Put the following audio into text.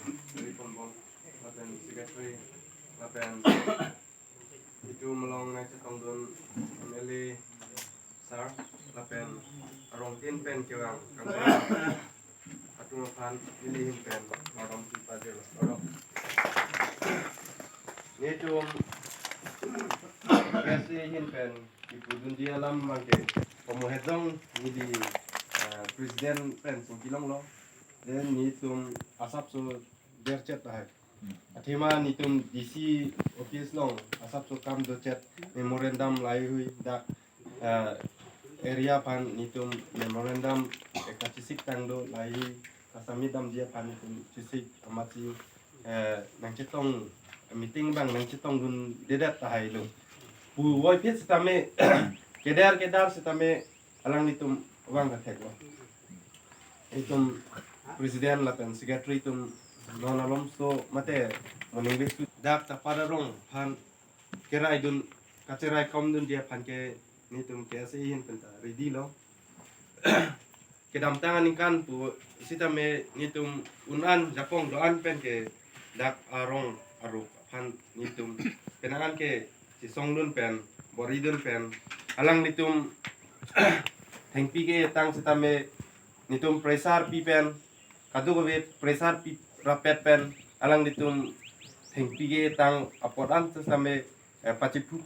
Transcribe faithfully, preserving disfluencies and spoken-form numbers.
Riponbom, lapen secretary, lapen itum along nangchetongdun M L A sir, lapen arong tin pen kevang kangkang atum aphan neli ahin pen kardom pajirlo. Kardom. Netum K S A ahin pen kipudunji alam abangke, pamu hejong neli, eh, president pen chingkilonglo. Then netum asapso derchet tahai. Athema netum D C office along asapso kam dochet, memorandum laheihui dak, eh, area aphan netum memorandum, eh, kachesik tangdo lahei, kasami damji aphan netum chesik amatsi, eh, nangchetong, meeting abang nangchetongdundedet tahailo. Puvoiphit sitame, keder keder sitame alanglitum vang katheklo. Itum president lapen secretary atum non alomso mate moning besu dak Tapat arong aphan keraidun, kacheraikomdunji aphan ke netum K S A ahin penta ready lo. Kedamtang aningkan pu sitame netum un-an japon do-an pen ke dak arong arup aphan netum penang an ke chesongdun pen, boridun pen, alanglitum thengpi ke-etang sitame netum pressure pi pen, kadokave pressure pi rapet pen, alanglitum thengpi ke-etang apot an sitame, eh, pachiphu